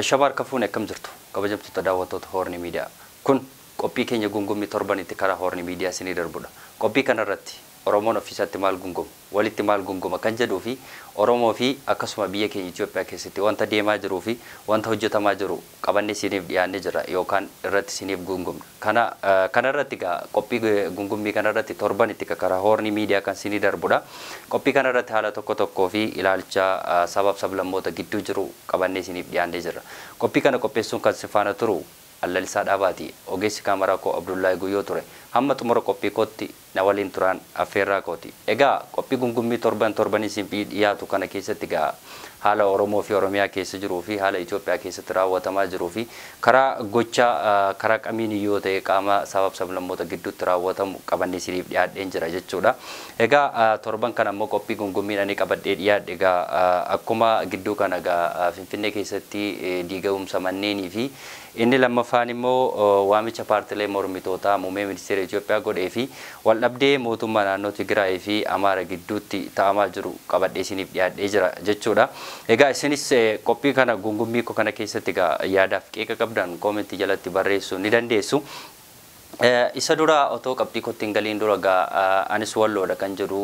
Ashamaa harka fuune, akkam jirtu, kabajamtoota daawwattoota Hoorni Miidiyaa? Kun qophii keenya gungummii torbanitti karaa Hoorni Miidiyaa isinii darbudha. Qophii kanarratti Oromoon ofiisaatti maal gunguma, walitti maal gunguma kan jedhuu fi Oromoo fi akkasuma biyya keenya Itoophiyaa keessatti wanta deemaa jiruu fi wanta hojjetamaa jiru qabannee isiniif dhiyaannee jira yookaan irratti isiniif gungumna. Kana kanarratti egaa qophii gungummii kanarratti torbanitti karaa Hoorni Miidiyaa kan isinii darbudha. Qophii kanarratti haala tokko tokkoo fi ilaalcha sabaaf sablammoota gidduu jiru qabannee isiniif dhiyaannee jira. Qophii kana qopheessuun kan si faana turu Allalisaa Dhaabaati. Ogeessi kaameraa koo Abdullahi Guyyoo ture. Hamma xumura qophii kootti na waliin turaan affeerraa kooti. Egaa qophii gungummii torban torbanii isin dhiyaatu kana keessatti egaa haala Oromoo fi Oromiyaa keessa jiruu fi haala Itoophiyaa keessatti raawwatamaa jiruu fi karaa gocha karaa qamiin yoo ta'e qaama sabaaf sablammoota gidduutti raawwatamu qabannee isiniif dhiyaadheen jira jechuudha. Egaa torban kana immoo qophii gungummiin ani qabadhee dhiyaadhe egaa akkuma gidduu kana egaa Finfinnee keessatti diigamumsa manneenii fi inni lammaffaan immoo waamicha paartilee mormitootaa muummee ministeera Itoophiyaa godhee fi waldhabdee mootummaa naannoo Tigraay fi Amaara gidduutti ta'amaa jiru qabadhee isiniif dhiyaadhee jira jechuudha. Egaa isinis qophii kana gungummii koo kana keessatti egaa yaadaaf qeeqa qabdan koomentii jalatti barreessuu ni dandeessu. Isa dura otoo qabxii kootti hin galiin dura egaa anis Walloodha kan jedhu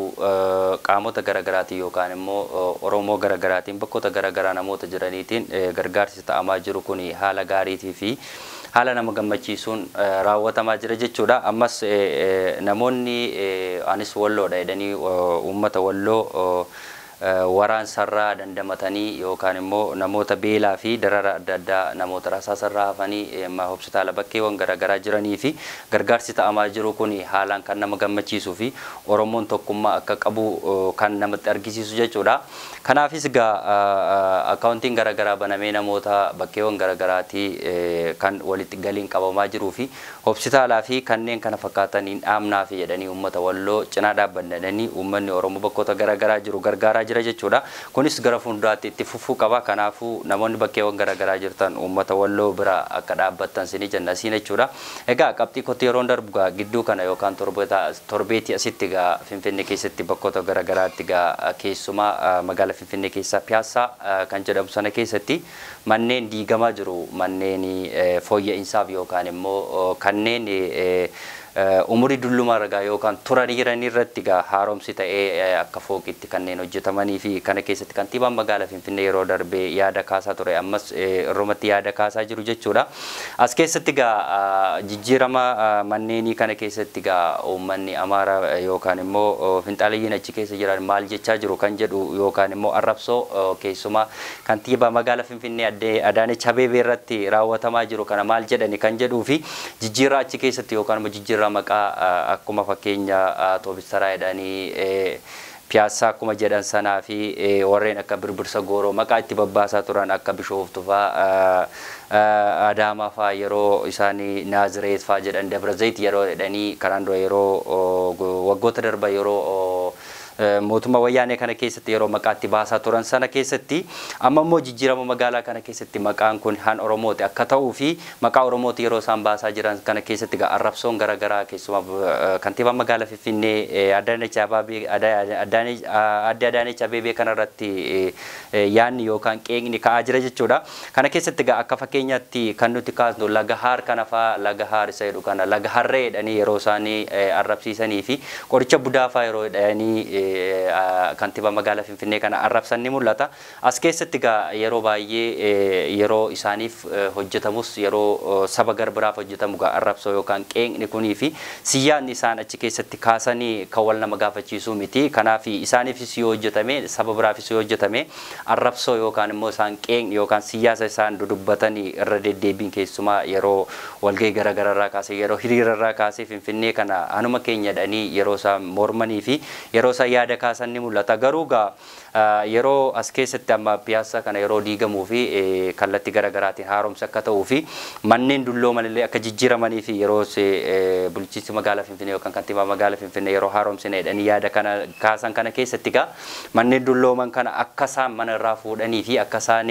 qaamota garaagaraatiin yookaan immoo Oromoo garaagaraatiin bakkoota garaagaraa namoota jiraniitiin gargaarsi ta'amaa jiru kun haala gaariitii fi haala nama gammachiisuun raawwatamaa jira jechuudha. Ammas namoonni anis Walloodha jedhanii uummata Walloo waraansarraa dandamatanii yookaan immoo namoota beelaa fi darara adda addaa namoota rasaasarraa hafanii hospitaala bakkeewwan garaagaraa jiranii fi gargaarsi ta'amaa jiru kun haalaan kan nama gammachiisuu fi Oromoon tokkummaa akka qabu kan namatti argisiisu jechuudha. Kanaafis egaa akkaawuntiin garaagaraa banamee namoota bakkeewwan garaagaraatii kan walitti galiin qabamaa jiruu fi hospitaalaa fi kanneen kana fakkaataniin dhaamnaa fi jedhanii uummata Walloo cinaa dhaabbanna uummanni Oromoo bakkoota garaagaraa jiru gargaaraa jira jechuudha. Kunis gara fuulduraatti itti fufuu qaba. Kanaafuu namoonni bakkeewwan garaagaraa jirtan uummata Walloo bira akka dhaabbattan sinii jenna siin jechuudha. Egaa qabxii kootti yeroon darbu gaa gidduu kana yookaan torbeetii asitti gaa Finfinnee keessatti bakkoota garaagaraatti gaa keessumaa magaalaa Finfinnee keessaa Piyaassaa kan jedhamu sana keessatti manneen diigamaa jiru, manneen fooyya'insaaf yookaan immoo kanneen umurii dullumaa ragaa yookaan turanii jiran irratti gaa haaromsi ta'ee akka fooqitti kanneen hojjetamanii fi kana keessatti kantiibaan magaalaa Finfinnee yeroo darbee yaada kaasaa ture, ammas irrumatti yaada kaasaa jiru jechuudha. As keessatti gaa jijjiirama manneenii kana keessatti gaa uummanni Amaara yookaan immoo finxaaliyyiin achi keessa jiran maal jechaa jiru kan jedhu yookaan immoo arrabsoo keessumaa kantiibaa magaalaa Finfinnee addee Adaanech Abeebee irratti raawwatamaa jiru kana maal jedhani kan jedhuu fi jijjiirraa achi keessatti yookaan immoo jijjiirraa maqaa akkuma fakkeenya Toobistaraa jedhanii Piyaassaa akkuma jedhan sanaa fi warreen akka Birbirsa Gooroo maqaa itti babbaasaa turan, akka Bishooftuu fa'aa, Adaamaa fa'aa, yeroo isaanii Naazireet fa'aa jedhan, Dabra Zayit yeroo jedhanii karaan dura yeroo waggoota darba yeroo mootummaa Wayyaanee kana keessatti yeroo maqaa itti baasaa turan sana keessatti, amma immoo jijjiirama magaalaa kana keessatti maqaan kun han Oromooti akka ta'uu fi maqaa Oromooti yeroo isaan baasaa jiran kana keessatti arrabsoon garaagaraa keessumaa kantiibaa magaalaa Finfinnee Adaanech Abeebee adde Adaanech Abeebee kanarratti yaanni yookaan qeeqni ka'aa jira jechuudha. Kana keessatti akka fakkeenyaatti kan nuti kaasnu laga haar kana fa'aa, laga haar isa jedhu kana laga harree jedhanii yeroo isaanii arrabsiisanii fi qoricha budaa fa'aa yeroo jedhanii kantiibaa magaalaa Finfinnee kana arrabsan ni mul'ata. As keessatti egaa yeroo baay'ee yeroo isaaniif hojjetamus yeroo saba garbiraaf hojjetamu egaa arrabsoo yookaan qeeqni kunii fi siyyaanni isaan achi keessatti kaasanii kan wal nama gaafachiisuu miti. Kanaaf isaaniifis yoo hojjetame saba biraafis yoo hojjetame arrabsoo yookaan immoo isaan qeeqni yookaan siyaasa isaan dudubbatanii irra deddeebiin keessumaa yeroo walgahii garaagaraa kaasee yeroo hiriirarraa kaasee Finfinnee kana anuma keenya jedhanii yeroo isaan mormanii fi yeroo isaan yaada kaasan ni mul'ata. Garuu gaa yeroo as keessatti amma Piyaassaa kana yeroo diigamuu fi kallattii garaagaraatiin haaromsi akka ta'uu fi manneen dullooman illee akka jijjiiramanii fi yeroo bulchiinsi magaalaa Finfinnee yookaan kantiibaa magaalaa Finfinnee yeroo haaromsine jedhanii yaada kana kaasan kana keessatti gaa manneen dullooman kana akka isaan mana irraa fuudhanii fi akka isaan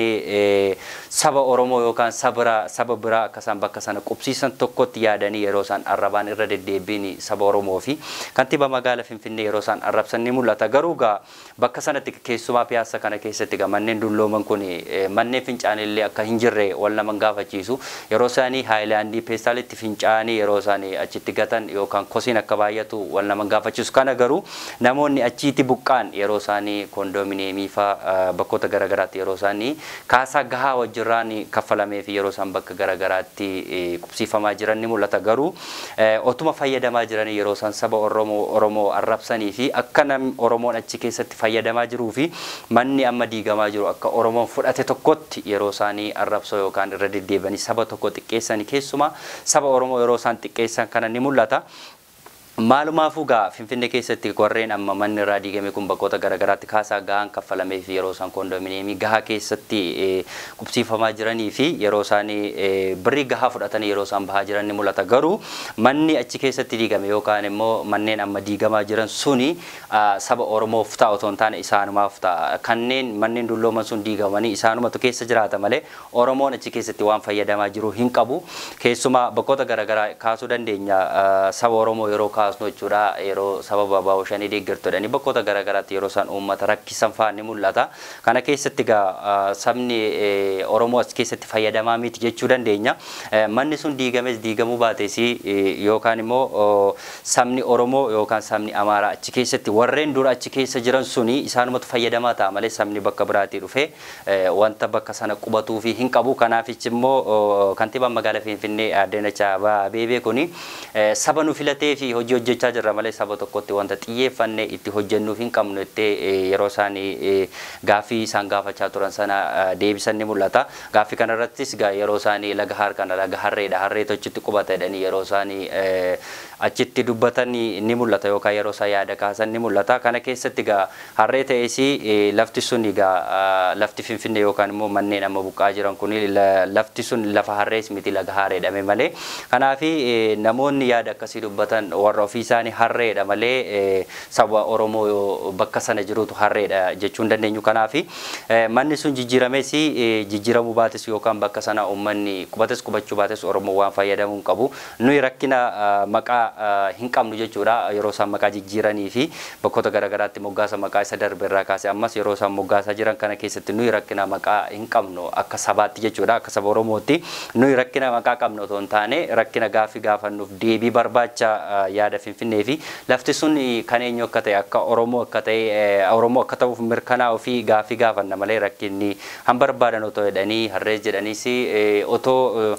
saba Oromoo yookaan saba biraa akka isaan bakka sana qubsiisan tokkotti yaadanii yeroo isaan arrabaan irra deddeebiin saba Oromoo fi kantiibaa magaalaa Finfinnee yeroo isaan arrabsan ni mul'ata. Garuu gaa bakka sanatti keessumaa Piyaassa kana keessatti gaa manneen dullooman kun manneen fincaanillee akka hin jirre wal nama gaafachiisu. Yeroo isaanii haayilaandii peestaalitti fincaanii yeroo isaanii achitti gatan yookaan kosiin akka baay'atu wal nama gaafachiisu. Kana garuu namoonni achiitti buqqaan yeroo isaanii koondoominiyeemii fa'aa bakkoota garaagaraatti yeroo isaanii kaasaa gahaa wajjirraan kaffalamee fi yeroo isaan bakka garaagaraatti qubsiifamaa jiran ni mul'ata. Garuu otuma fayyadamaa jiranii yeroo isaan saba Oromoo arrabsanii fi akka namni Oromoon achi keessatti fayyadamaa jiruu fi manni amma diigamaa jiru akka Oromoon fudhate tokkotti yeroo isaanii arrabsoo yookaan irra deddeebi'anii saba tokko xiqqeessanii keessumaa saba Oromoo yeroo isaan xiqqeessan kana ni mul'ata. Maalumaafuu gaa Finfinnee keessatti warreen amma manni irraa diigame kun bakkoota garaagaraatti kaasaa gahaan kaffalamee fi yeroo isaan koondoominiyeemii gahaa keessatti qubsiifamaa jiranii fi yeroo isaanii birrii gahaa fudhatanii yeroo isaan bahaa jiran ni mul'ata. Garuu manni achi keessatti diigame yookaan immoo manneen amma diigamaa jiran suni saba Oromoof ta'a otoo hin taane isaanumaaf ta'a. Kanneen manneen dullooman sun diigamanii isaanumatu keessa jiraata malee Oromoon achi keessatti waan fayyadamaa jiru hin qabu. Keessumaa bakkoota garaagaraa kaasuu dandeenya saba Oromoo yeroo kaasu jechuudha. Yeroo sababa ABO shanii deeggartoodhani bakkoota garaagaraatti yeroo isaan uummata rakkisan fa'aa ni mul'ata. Kana keessatti egaa sabni Oromoo as keessatti fayyadamaa miti jechuu dandeenya. Manni sun diigames diigamuu baates yookaan immoo sabni Oromoo yookaan sabni Amaaraa achi keessatti warreen dura achi keessa jiran suni isaanumatu fayyadamaa ta'a malee sabni bakka biraatii dhufee wanta bakka sana qubatuu fi hin qabu. Kanaafichi immoo kantiibaan magaalaa Finfinnee Adaanech Abeebee kuni saba nu filatee fi hojii hojjechaa jirra malee saba tokkotti wanta xiyyeeffanne itti hojjennuuf hin qabnu jettee yeroo isaan gaaffii isaan gaafachaa turan sana deebisan ni mul'ata. Gaaffii kanarrattis yeroo isaan laga haar kana laga harreedha harreetu achitti qubata jedhanii yeroo isaan achitti dubbatan ni mul'ata yookaan yeroo isaan yaada kaasan ni mul'ata. Kana keessatti egaa harree ta'es lafti sun egaa lafti Finfinnee yookaan immoo manneen amma buqqaa jiran kun lafti sun lafa harrees miti laga haareedhame malee. Kanaaf namoonni yaada akkasii dubbatan warra ofii isaanii harreedha malee saba Oromoo bakka sana jirutu harreedha jechuu hin dandeenyu. Kanaaf manni sun jijjiirames jijjiiramuu baates yookaan bakka sana uummanni qubates qubachuu baates Oromoo waan fayyadamuu hin qabu. Nuyi rakkina maqaa hin qabnu jechuudha. Yeroo isaan maqaa jijjiiranii fi bakkoota garaagaraatti moggaasa maqaa isa darbe irraa kaase ammas yeroo isaan moggaasaa jiran kana keessatti nuyi rakkina maqaa hin qabnu akka sabaatti jechuudha. Akka saba Oromootti nuyi rakkina maqaa qabnu otoo hin taane rakkina gaaffii gaafannuuf deebii barbaacha yaada Finfinnee fi lafti sun kan eenyu akka ta'e akka Oromoo akka ta'e Oromoo akka ta'uuf mirkanaa'uu fi gaaffii gaafanna malee rakkinni han barbaadan otoo jedhanii harrees jedhaniis otoo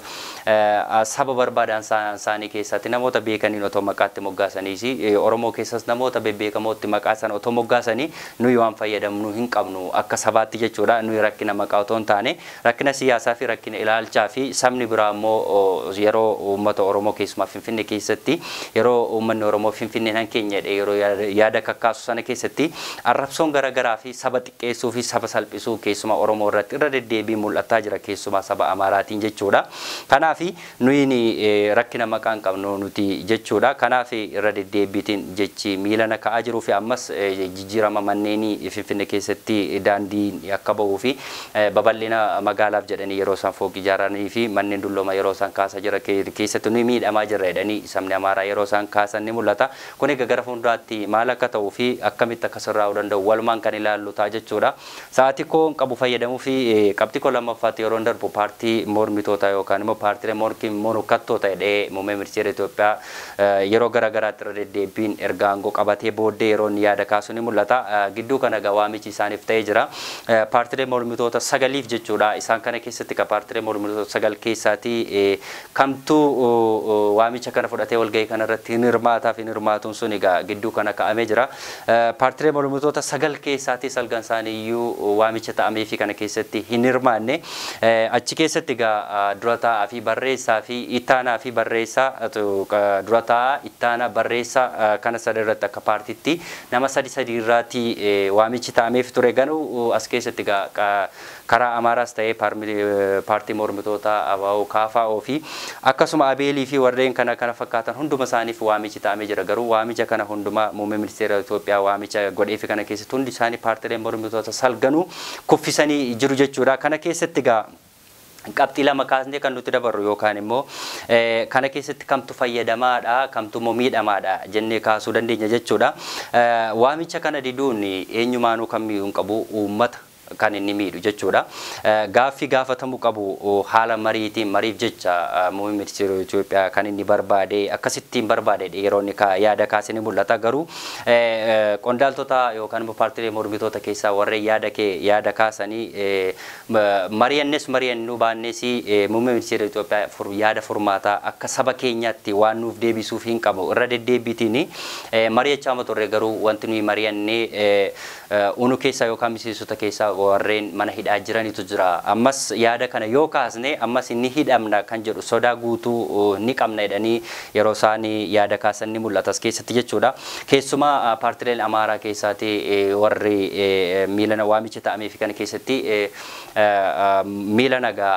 saba barbaadan isaanii keessatti namoota beekaniin otoo maqaatti moggaasaniis Oromoo keessas namoota bebbeekamootti maqaa sana otoo moggaasanii nuyi waan fayyadamnu hin qabnu akka sabaatti jechuudha. Nuyi rakkina maqaa otoo hin taane rakkina siyaasaa fi rakkina ilaalchaa fi sabni biraa immoo yeroo uummata Oromoo keessumaa Finfinnee keessatti yeroo uummanni Oromoo Finfinneen han keenya jedhee yeroo yaada kakkaasu sana keessatti arrabsoon garaagaraa fi saba xiqqeessuu fi saba salphisuu keessumaa Oromoo irratti irra deddeebiin mul'ataa jira keessumaa saba Amaaraatiin jechuudha. Kanaaf nuyi rakkina maqaa hin qabnu nuti jechuudha. Kanaaf irra deddeebiitiin jechi miilana ka'aa jiruu fi ammas jijjiirama manneenii Finfinnee keessatti daandiin akka bahuu fi babal'ina magaalaaf jedhanii yeroo isaan fooqii ijaaranii fi manneen dullooma yeroo isaan kaasaa jira keessatti nuyi miidhamaa jirra jedhanii sabni Amaaraa yeroo isaan kaasan ni mul'ata. Kun egaa gara fuulduraatti maal akka ta'uu fi akkamitti akka sirraa'uu danda'u walumaan kan ilaallu ta'a jechuudha. Sa'aatii koo qabu fayyadamuu fi qabxii koo lammaffaatti yeroo darbu paartii mormitootaa yookaan immoo paartiilee morkattoota jedhee muummee ministeera Itoophiyaa yeroo garaagaraatti irra deddeebiin erga aangoo qabatee booddee yeroo inni yaada kaasu ni mul'ata. Gidduu kana egaa waamichi isaaniif ta'ee jira. Paartiilee mormitoota 9 jechuudha. Isaan kana keessatti ka paartiilee mormitoota 9 keessaatii kamtuu waamicha kana fudhatee walgahii kanarratti hin hirmaataa fi hin hirmaatuun sun egaa gidduu kana ka'amee jira. Paartiilee mormitoota 9 keessaatii salgan isaanii iyyuu waamicha ta'amee fi kana keessatti hin hirmaanne. Achi keessatti egaa dura taa'aa fi barreessaa fi ittaanaa fi barreessaa dura taa'aa ittaanaa barreessaa kana sada irratti akka paartiitti nama 3 irraati waamichi ta'ameef ture. Garuu as keessatti egaa karaa Amaaraas ta'ee paartii mormitoota ABO KFO fi akkasuma Abeelii fi warreen kana fakkaatan hunduma isaaniif waamichi ta'amee jira. Garuu waamicha kana hunduma muummee ministeera Itoophiyaa waamicha godhee fi kana keessatti hundi isaanii paartiileen mormitoota salganuu kuffisanii jiru jechuudha. Kana keessatti egaa Qabxii lama kaasnee kan nuti dabarru yookaan immoo kana keessatti kamtu fayyadamaadha, kamtu immoo miidhamaadha jennee kaasuu dandeenya jechuudha. Waamicha kana diduun eenyumaanuu kan miidhuu hin qabu, uummata kan inni miidhu jechuudha. Gaaffii gaafatamuu qabu haala mariitiin, mariif jecha muummee ministeera Itoophiyaa kan inni barbaade akkasittiin barbaade yeroo inni yaada kaase ni mul'ata. Garuu qondaaltota yookaan immoo paartiilee mormitoota keessaa warreen yaada kee yaada kaasanii mari'annes mari'annuu baannes muummee ministeera Itoophiyaa yaada furmaataa akka saba keenyaatti waan nuuf deebisuuf hin qabu. Irra deddeebiitiin mari'achaa turre, garuu wanti nuyi mari'annee unu keessaa yookaan miseensota keessaa warreen mana hidhaa jiranitu jira. Ammas yaada kana yoo kaasne ammas inni hidhamna kan jedhu sodaa guutuu ni qabna jedhanii yeroo isaan yaada kaasan ni mul'ata as keessatti jechuudha. Keessumaa paartileen Amaaraa keessaati warri miilana waamicha ta'ameef kana keessatti miila nagaa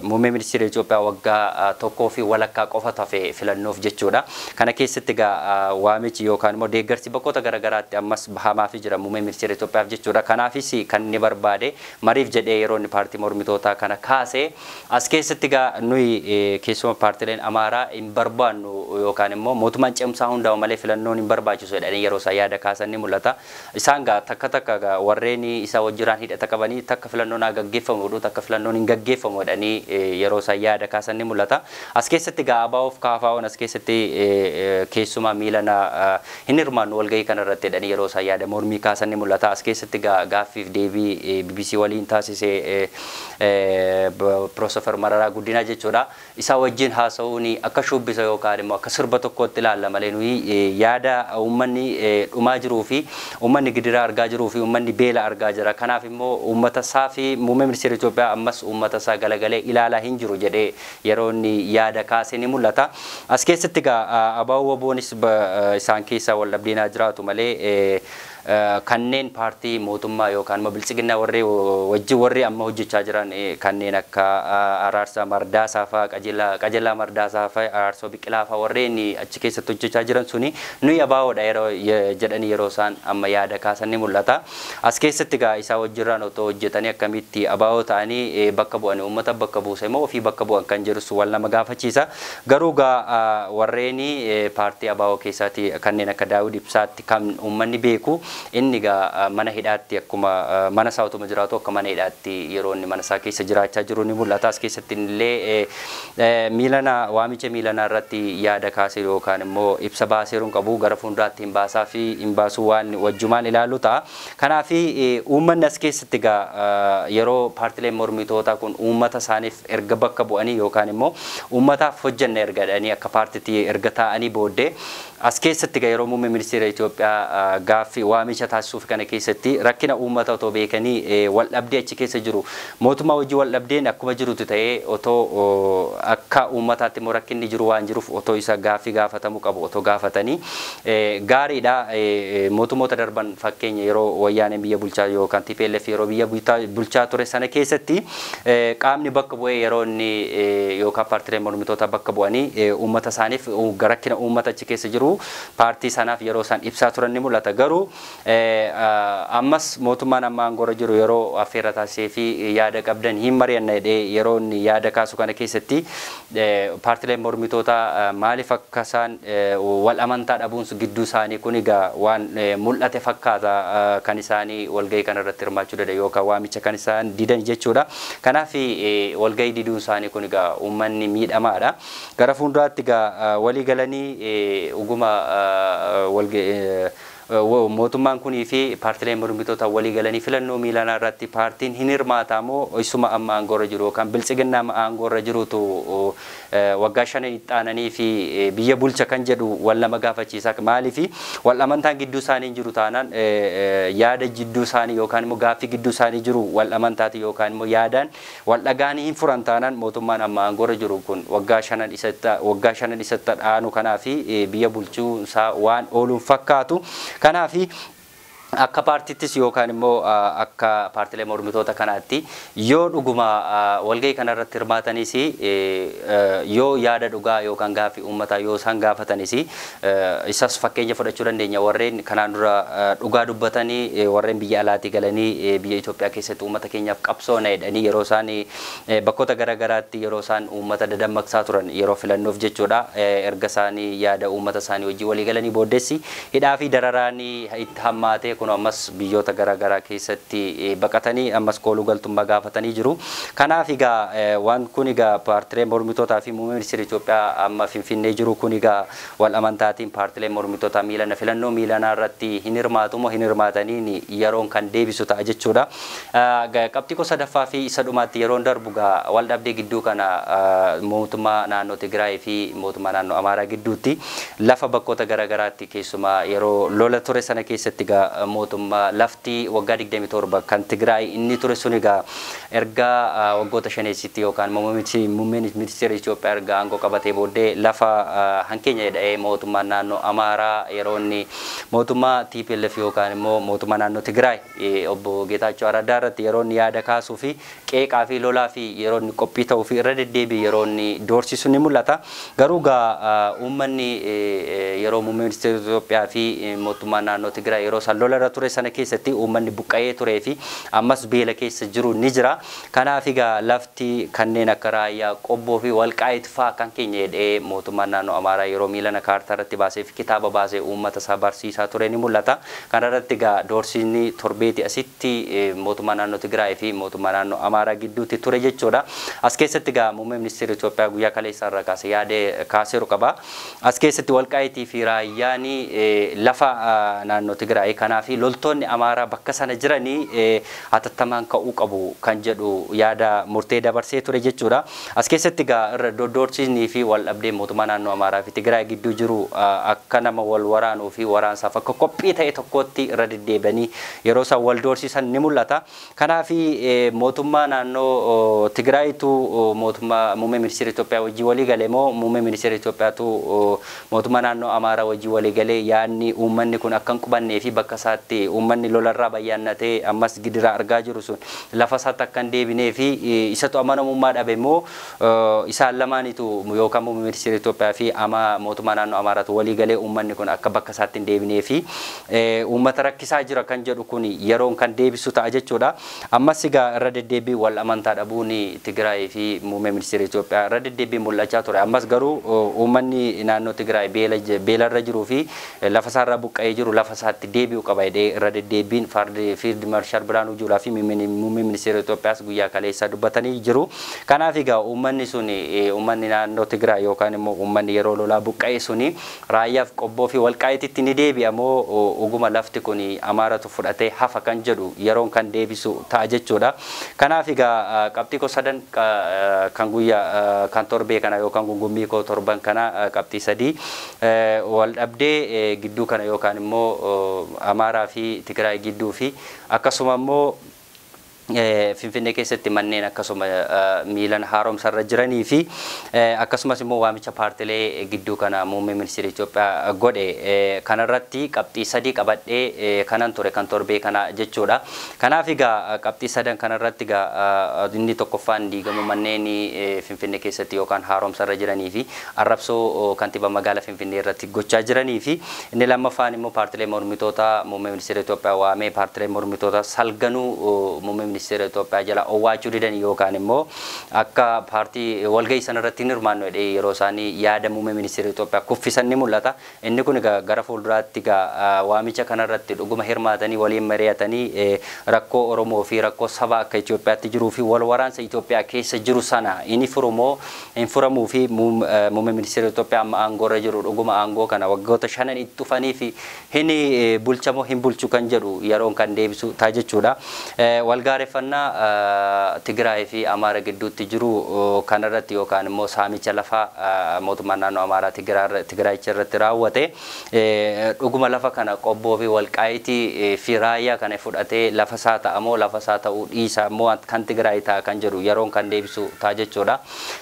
muummee ministeera Itoophiyaa waggaa 1.5 qofa tafe filannoof jechuudha. Kana keessatti egaa waamichi yookaan immoo deeggarsi bakkoota garaagaraatti ammas bahamaafii jira muummee ministeera Itoophiyaaf jechuudha. Kanaafis kan inni barbaade mariif jedhee yeroo inni paartii mormitootaa kana kaase as keessatti egaa nuyi keessuma paartileen Amaaraa hin barbaannu yookaan immoo mootummaan ce'umsaa hundaa'u malee filannoon hin barbaachisu jedhanii yeroo isaan yaada kaasan ni mul'ata. Isaan gaa takka takka gaa warreen isa wajjiraan hidhata qabanii takka filannoon haa gaggeeffamu jedhu, takka filannoon hin gaggeeffamu jedhanii yeroo isaan yaada kaasan ni mul'ata. As keessatti gaa ABO'f KFO'n as keessatti keessumaa miilana hin hirmaannu walgahii kanarratti jedhanii yeroo isaan yaada mormii kaasan ni mul'ata. As keessatti gaa gaaffiif deebii BBC waliin taasise Piroofeesar Mararaa Guddinaa jechuudha. Isaa wajjin haasa'uun akka shubbisa yookaan immoo akka sirba tokkootti ilaalla malee nuyi yaada uummanni dhumaa jiruu fi uummanni gidiraa argaa jiruu fi uummanni beela argaa jira. Kanaaf immoo uummata isaa fi muummee ministeera Itoophiyaa ammas uummata isaa galagalee ilaalaa hin jiru jedhee yeroo inni yaada kaase ni mul'ata. As keessatti egaa ABO WBOnis isaan keessaa wal dhabdeenaa jiraatu malee kanneen paartii mootummaa yookaan immoo biltsiginnaa warri wajjin warri amma hojjechaa jiran kanneen akka Araarsaa Mardaasaa fa'aa, Qajeelaa Mardaasaa fa'aa, Araarsoo Biqilaa fa'aa warreen achi keessatti hojjechaa jiran suni nuyi ABOdha yeroo jedhanii yeroo isaan amma yaada kaasan ni mul'ata. As keessatti egaa isaa wajjirraan otoo hojjetanii akkamitti ABO ta'anii bakka bu'anii uummata bakka buuse immoo ofii bakka bu'an kan jedhus wal nama gaafachiisa. Garuu egaa warreen paartii ABO keessaatti kanneen akka Daawud Ibsaatti kan uummanni beeku inni egaa mana hidhaatti akkuma mana isaa otuma jiraatu akka mana hidhaatti yeroo inni mana isaa keessa jiraachaa jiru ni mul'ata. As keessatti illee miilana waamicha miilanaa irratti yaada kaasee yookaan immoo ibsa baaseeruun qabu gara fuulduraatti hin baasaa fi hin baasuu waan wajjumaan ilaalu ta'a. Kanaaf uummanni as keessatti egaa yeroo paartileen mormitootaa kun uummata isaaniif erga bakka bu'anii yookaan immoo uummataaf hojjanna erga jedhanii akka paartiitti erga taa'anii booddee as keessatti egaa yeroo muummee ministeera Itoophiyaa gaaffii waamicha taasisuuf kana keessatti rakkina uummata otoo beekanii wal dhabdee achi keessa jiru mootummaa wajjin wal dhabdeen akkuma jirutti ta'ee otoo akka uummataatti immoo rakkinni jiru waan jiruuf otoo isa gaaffii gaafatamuu qabu otoo gaafatanii gaariidha. Mootummoota darban fakkeenya yeroo wayyaaneen biyya bulchaa yookaan TPLF yeroo biyya bulchaa ture sana keessatti qaamni bakka bu'ee yeroo inni yookaan paartileen mormitoota bakka bu'anii uummata isaaniif rakkina uummata achi keessa jiru paartii sanaaf yeroo isaan ibsaa turan ni mul'ata. Garuu ammas mootummaan amma aangoorra jiru yeroo affeerra taasisee fi yaada qabdan hin mari'anna jedhee yeroo inni yaada kaasu kana keessatti paartileen mormitoota maaliif akka isaan wal amantaa dhabuun gidduu isaanii kun egaa waan mul'ate fakkaata kan isaanii walgahii kanarratti hirmaachuu danda'u yookaan waamicha kan isaan didan jechuudha. Kanaaf walgahii diduun isaanii kun egaa uummanni miidhamaadha. Gara fuulduraatti egaa walii galanii dhuguma mootummaan kunii fi paartileen mormitoota walii galanii filannoo miilanaa irratti paartiin hin hirmaata moo isuma amma aangoorra jiru yookaan biltsiginnaa amma aangoorra jirutu waggaa 5 itti aananii fi biyya bulcha kan jedhu wal nama gaafachiisa. Maaliif wal amantaan gidduu isaanii jiru taanaan yaada gidduu isaanii yookaan immoo gaaffii gidduu isaanii jiru wal amantaati yookaan immoo yaadaan wal dhagaanii hin furan taanaan mootummaan amma aangoorra jiru kun waggaa 5 isatti dhaanu kanaa fi biyya bulchuu isaa waan ooluun fakkaatu. Kanaaf Akka paartittis yookaan immoo akka paartilee mormitoota kanaatti yoo dhuguma walgahii kanarratti hirmaatanis, yoo yaada dhugaa yookaan gaaffii uummataa yoo isaan gaafatanis, isas fakkeenya fudhachuu dandeenya. Warreen kanaan dura dhugaa dubbatanii, warreen biyya alaatii galanii biyya Itoophiyaa keessatti uummata keenyaaf qabsoona jedhanii yeroo isaan bakkoota garaagaraatti yeroo isaan uummata dadammaqsaa turan yeroo filannoof jechuudha. Erga isaanii yaada uummata isaanii wajjin walii galanii booddeessi hidhaa fi dararaan itti hammaatee kun ammas biyyoota garaagaraa keessatti baqatanii ammas kooluu galtummaa gaafatanii jiru. Kanaaf egaa waan kun egaa paartilee mormitootaa fi muummee ministeera Itoophiyaa amma Finfinnee jiru kun egaa wal amantaatiin paartilee mormitootaa miilana filannoo miilanaa irratti hin hirmaatu moo hin hirmaataniin yeroon kan deebisu ta'a jechuudha. Qabxii koo sadaffaa fi isa dhumaatti yeroon darbu egaa wal dhabdee gidduu kana mootummaa naannoo Tigraay fi mootummaa naannoo Amaaraa gidduutti lafa bakkoota garaagaraatti keessumaa yeroo lola ture sana keessatti egaa mootummaa lafti waggaa 27 kan Tigraay inni ture sun egaa erga waggoota shaneessitti yookaan muummeen ministeera Itoophiyaa erga aangoo qabatee booddee lafa hankeenya jedhee mootummaan naannoo Amaaraa yeroo inni mootummaa TPLF yookaan immoo mootummaa naannoo Tigraay obbo Geetaachoo Aradaa irratti yeroo inni yaada kaasuu fi qeeqaa fi lolaa fi yeroo inni qophii ta'uu fi irra deddeebii yeroo inni doorsisu ni mul'ata. Garuu egaa uummanni yeroo muummee ministeera Itoophiyaa fi mootummaa naannoo Tigraay yeroo isaan lola irra ture sana keessatti uummanni buqqa'ee turee fi ammas beela keessa jiru ni jira. Kanaaf egaa lafti kanneen akka Raayyaa, Qobboo fi Walqaayit fa'aa kan keenya jedhee mootummaan naannoo Amaaraa yeroo miilana kaartaa irratti baasee fi kitaaba baasee uummata isaa barsiisaa ture ni mul'ata. Kana irratti egaa doorsisni torbeeti asitti mootummaa naannoo Tigraay fi mootummaa naannoo Amaaraa gidduutti ture jechuudha. As keessatti egaa muummee ministeera Itoophiyaa guyyaa kaleessaa irraa kaasee yaada kaaseeru qaba. As keessatti Walqaayitii fi Raayyaan lafa naannoo Tigraay kanaaf loltoonni Amaaraa bakka sana jiranii hatattamaan ka'uu qabu kan jedhu yaada murtee dabarsee ture jechuudha. As keessatti egaa irra dodoorsisnii fi wal dhabdee mootummaa naannoo Amaaraa fi Tigraay gidduu jiru akka nama wal waraanuu fi waraansaaf akka qophii ta'e tokkotti irra deddeebi'anii yeroo isaan wal doorsisan ni mul'ata. Kanaaf mootummaa naannoo Tigraayitu mootummaa muummee ministeera Itoophiyaa wajjin walii galee moo muummee ministeera Itoophiyaatu mootummaa naannoo Amaaraa wajjin walii galee yaadni uummanni kun akka hin qubannee fi bakka isaatti uummanni lolarraa bayyaannatee ammas gidiraa argaa jiru sun lafa isaatti akka hin deebinee fi isatu amanamummaa dhabe immoo isaan lamaanitu yookaan muummee ministeera Itoophiyaa fi ama mootummaa naannoo Amaaraatu walii galee uummanni kun akka bakka isaatti hin deebinee fi uummata rakkisaa jira kan jedhu kun yeroon kan deebisu ta'a jechuudha. Ammas egaa irra deddeebii wal amantaa dhabuun Tigraay fi muummee ministeera Itoophiyaa irra deddeebii mul'achaa ture. Ammas garuu uummanni naannoo Tigraay beelarra jiruu fi lafa isaarraa buqqa'ee jiru lafa isaatti deebi'u qaba jedhee irra deddeebiin Fiild Maarshaal Birhaanuu Juulaa fi muummee ministeera Itoophiyaas guyyaa kaleessaa dubbatanii jiru. Kanaaf egaa uummanni sun uummanni naannoo Tigraay yookaan immoo uummanni yeroo lolaa buqqa'e suni Raayyaaf Qobboo fi Walqaayititti ni deebi'a moo dhuguma lafti kun Amaaratu fudhatee hafa kan jedhu yeroon kan deebisu ta'a jechuudha. Kanaaf egaa qabxii koo sadan kan guyyaa kan torbee kana yookaan gungummii koo torban kana qabxii sadii wal dhabdee gidduu kana yookaan immoo Amaaraa fi Tigraay gidduu fi akkasuma immoo Finfinnee keessatti manneen akkasuma miilan haaromsarra jiranii fi akkasumas immoo waamicha paartilee gidduu kana muummee ministeera Itoophiyaa godhe kanarratti qabxii sadii qabadhee kanan ture kan torbee kana jechuudha. Kanaaf egaa qabxii sadan kanarratti egaa inni tokkoffaan diigamuu manneen Finfinnee keessatti yookaan haaromsarra jiranii fi arrabsoo kantiibaa magaalaa Finfinnee irratti gochaa jiranii fi inni lammaffaan immoo paartilee mormitoota muummee ministeera Itoophiyaa waamee paartilee mormitoota salganuu muummee ministeera Itoophiyaa jala owwaachuu didan yookaan immoo akka paartii walgahii sanarratti hin hirmaannu jedhee yeroo isaanii yaada muummee ministeera Itoophiyaa kuffisan ni mul'ata. Inni kun egaa gara fuulduraatti egaa waamicha kanarratti dhuguma hirmaatanii waliin mari'atanii rakkoo Oromoo fi rakkoo saba akka Itoophiyaatti jiruu fi wal waraansa Itoophiyaa keessa jiru sana inni furumoo hin furamuu fi muummee ministeera Itoophiyaa amma aangoorra jiru dhuguma aangoo kana waggoota shanan itti dhufanii fi hin bulchamoo hin bulchu kan jedhu yeroon kan deebisu ta'a jechuudha. Walgaaree Gaarreeffannaa Tigraay fi Amaara gidduutti jiru kanarratti yookaan immoo saamicha lafaa mootummaan naannoo Amaaraa Tigraayicha irratti raawwate, dhuguma lafa kana Qobboo fi Walqaayitii fi Raayyaa kana fudhatee lafa isaa ta'amoo lafa isaa ta'uu dhiisa immoo kan Tigraay ta'a kan jedhu yeroon kan deebisu ta'a jechuudha.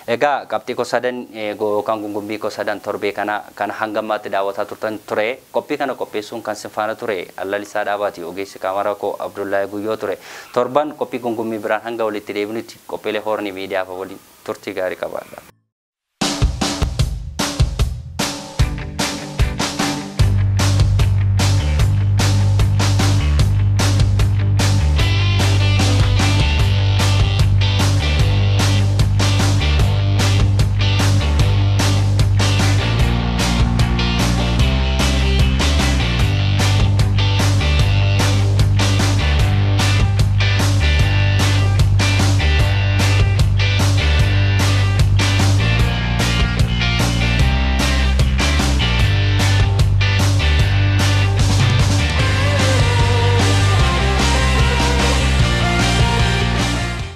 Egaa qabxii koo sadan yookaan gungummii koo sadan torbee kana kan hanga ammaatti daawwataa turtan ture. Qophii kana qopheessuun kan sin faana ture Allalisaa Dhaabaati, ogeessi kaameraa koo Abdullahi Guyyoo ture. Torban qophii gungummii biraan hanga walitti deebinutti qophiilee Hoorni Miidiyaa waliin turtii gaarii qabaadha.